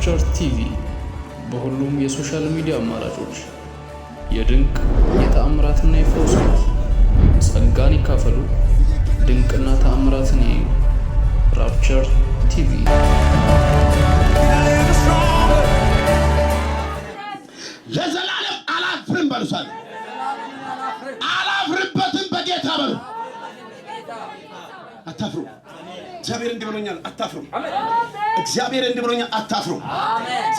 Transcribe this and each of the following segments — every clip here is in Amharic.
Rapture TV በሁሉም የ social media አማራጮች። የድንቅ የተአምራትና የፈውስ ቤት። ጸጋን ይካፈሉ፣ ድንቅና ተአምራትን ያዩ። Rapture TV። ለዘላለም አላፍርም በሉ። ሳለ አላፍርበትም በጌታ በሉ። አታፍሩ። እግዚአብሔር እንዲህ ብሎኛል፣ አታፍሩ። እግዚአብሔር እንዲህ ብሎኛል፣ አታፍሩ።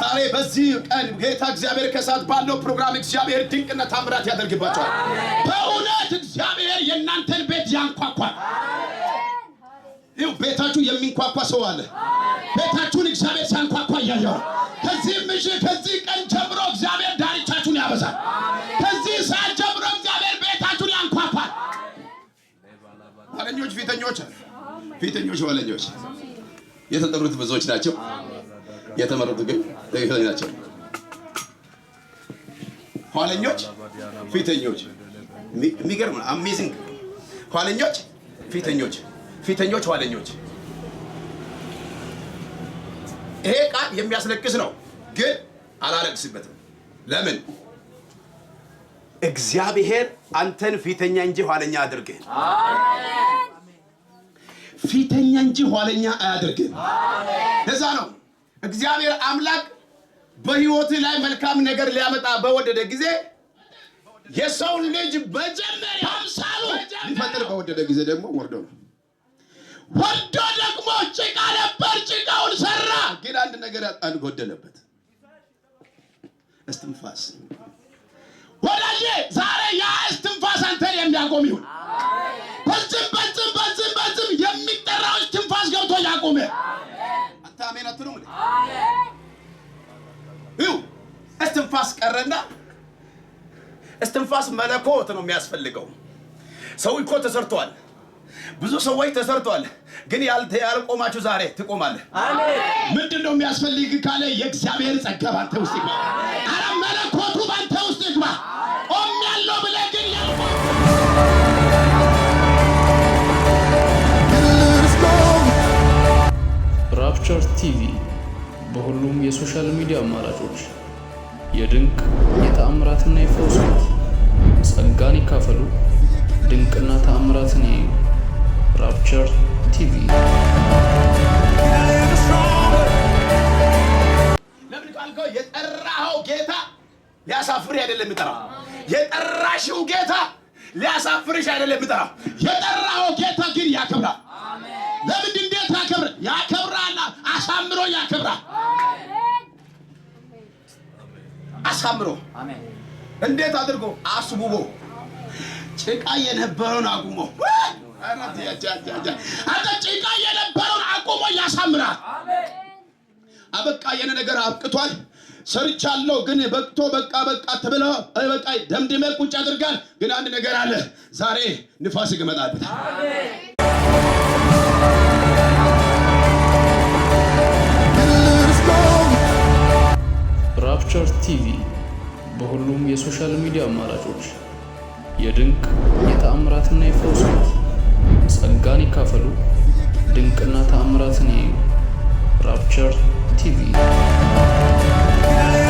ዛሬ በዚህ ቀን ጌታ እግዚአብሔር ከሰዓት ባለው ፕሮግራም እግዚአብሔር ድንቅና ታምራት ያደርግባቸዋል። በእውነት እግዚአብሔር የእናንተን ቤት ያንኳኳል። ይኸው ቤታችሁ የሚንኳኳ ሰው አለ። ቤታችሁን እግዚአብሔር ሲያንኳኳ እያየሁ ነው። ከዚህ ምሽት ከዚህ ቀን ጀምሮ እግዚአብሔር ዳርቻችሁን ያበዛል። ከዚህ ሰዓት ጀምሮ እግዚአብሔር ቤታችሁን ያንኳኳል። ኋለኞች ፊተኞች አሉ። ፊተኞች ኋለኞች። የተጠሩት ብዙዎች ናቸው፣ የተመረጡት ግን ጥቂቶች ናቸው። ኋለኞች ፊተኞች። የሚገርም ነው። Amazing። ኋለኞች ፊተኞች፣ ፊተኞች ኋለኞች። ይሄ ቃል የሚያስለቅስ ነው፣ ግን አላለቅስበትም። ለምን? እግዚአብሔር አንተን ፊተኛ እንጂ ኋለኛ አድርግህ። ፊተኛ እንጂ ኋለኛ አያድርግህ። ለዛ ነው እግዚአብሔር አምላክ በሕይወት ላይ መልካም ነገር ሊያመጣ በወደደ ጊዜ፣ የሰውን ልጅ መጀመሪያ አምሳሉ ሊፈጥር በወደደ ጊዜ ደግሞ ወርዶ ነው። ወርዶ ደግሞ ጭቃ ነበር፣ ጭቃውን ሰራ። ግን አንድ ነገር አልጎደለበት፣ እስትንፋስ። ወዳጄ፣ ዛሬ ያ እስትንፋስ አንተን የሚያቆም ይሁን። በዝም በዝም በዝም በዝም የሚጠራው እስትንፋስ ገብቶ ያቆመ። አንተ አሜን አትሉም እንዴ? ይኸው እስትንፋስ ቀረና እስትንፋስ መለኮት ነው የሚያስፈልገው። ሰው እኮ ተሰርቷል። ብዙ ሰዎች ተሰርቷል። ግን ያልቆማችሁ ዛሬ ትቆማለህ። ምንድን ነው የሚያስፈልግ ካለ የእግዚአብሔር ጸጋ ባንተ ውስጥ ይግባ። አረ መለኮቱ ባንተ ውስጥ ይግባ። ቆሜያለሁ ብለህ ግን ያልቆም Get a little stronger. Rapture TV በሁሉም የ social media አማራጮች። የድንቅ የተአምራትና የፈውስ ቤት። ጸጋን ይካፈሉ፣ ድንቅና ተአምራትን ያዩ። Rapture TV። Get a little stronger. ለምን ካልከው የጠራኸው ጌታ ሊያሳፍርህ አይደለም የሚጠራው። የጠራሽው ጌታ ሊያሳፍርሽ አይደለም የሚጠራው። የጠራኸው ጌታ ግን ያከብራል። ለምን እንዴት ያከብር? ያከብራል። አሳምሮ ያከብራል። አሳምሮ እንዴት አድርጎ? አስውቦ፣ ጭቃ የነበረውን አቁሞ፣ አንተ ጭቃ የነበረውን አቁሞ ያሳምራል። አበቃ፣ የኔ ነገር አብቅቷል። ሰርቻለሁ፣ ግን በቅቶ በቃ በቃ ተብሎ በቃ ደምድመ ቁጭ አድርጋል። ግን አንድ ነገር አለ። ዛሬ ንፋስ ይመጣበታል። Get a little stronger. Rapture TV በሁሉም የ social media አማራጮች። የድንቅ የተአምራትና የፈውስ ቤት። ጸጋን ይካፈሉ፣ ድንቅና ተአምራትን ያዩ። Rapture TV። Get a